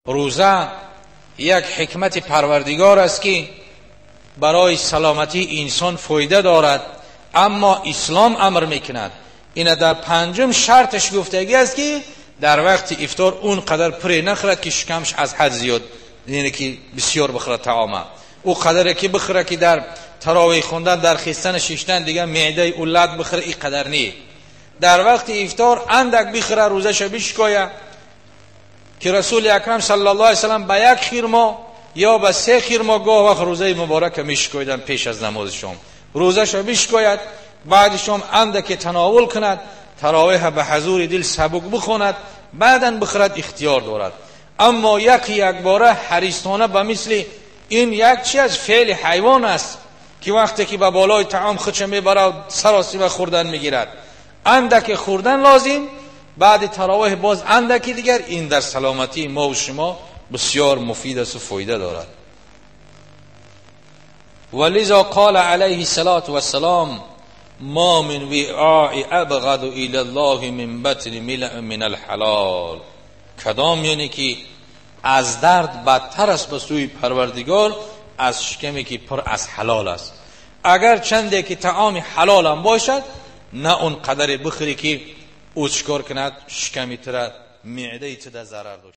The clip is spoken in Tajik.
Рӯза як ҳикмати Парвардигор аст, ки барои саломатии инсон фоида дорад, аммо ислом амр мекунад. Ина дар панҷум шарташ гуфтагӣ аст, ки дар вақти ифтор он қадар пуре нахӯрад, ки шикамаш аз ҳад зиёд, яъне ки бисёр бихӯрад таома. Ӯ қадаре ки бихӯрад, ки дар тарових хондан, дар хистан шиштан дигар меъдаи ӯ лат бихӯрад, ин қадар не. Дар вақти ифтор андак бихӯрад, рӯзаша бишкояд, ки Расули Акрам саллаллоҳу алайҳи васаллам ба як хирмо ё ба се хирмо гоҳ вақт рӯзаи муборака мешикоиданд пеш аз намози шом. Рӯзаша бишкояд, баъди шом андаке тановул кунад, таровиҳ ба ҳузури дил сабук бихонад, баъдан бихӯрад, ихтиёр дорад. Аммо яки якбора ҳаристона ба мисли ин як чи аз феъли ҳайвон аст, ки вақте ки ба болои таом худша мебарад, саросима хӯрдан мегирад. Андаке хӯрдан лозим, баъди таровиҳ боз андаки дигар. Ин дар саломатии мо ва шумо бисёр муфид аст ва фоида дорад. Ва лизо қала алайҳи салоту вассалом: ма мин виъаи абғаду ила ллоҳи мин батни милаъ мин алҳалол. Кадом яъне ки аз дард бадтар аст ба сӯи Парвардигор аз шикаме ки пур аз ҳалол аст. Агар чанде ки таоми ҳалолам бошад, на он қадаре бихӯрӣ, ки ӯ чикор кунад, шиками тура, меъдаи туда зарар дошт.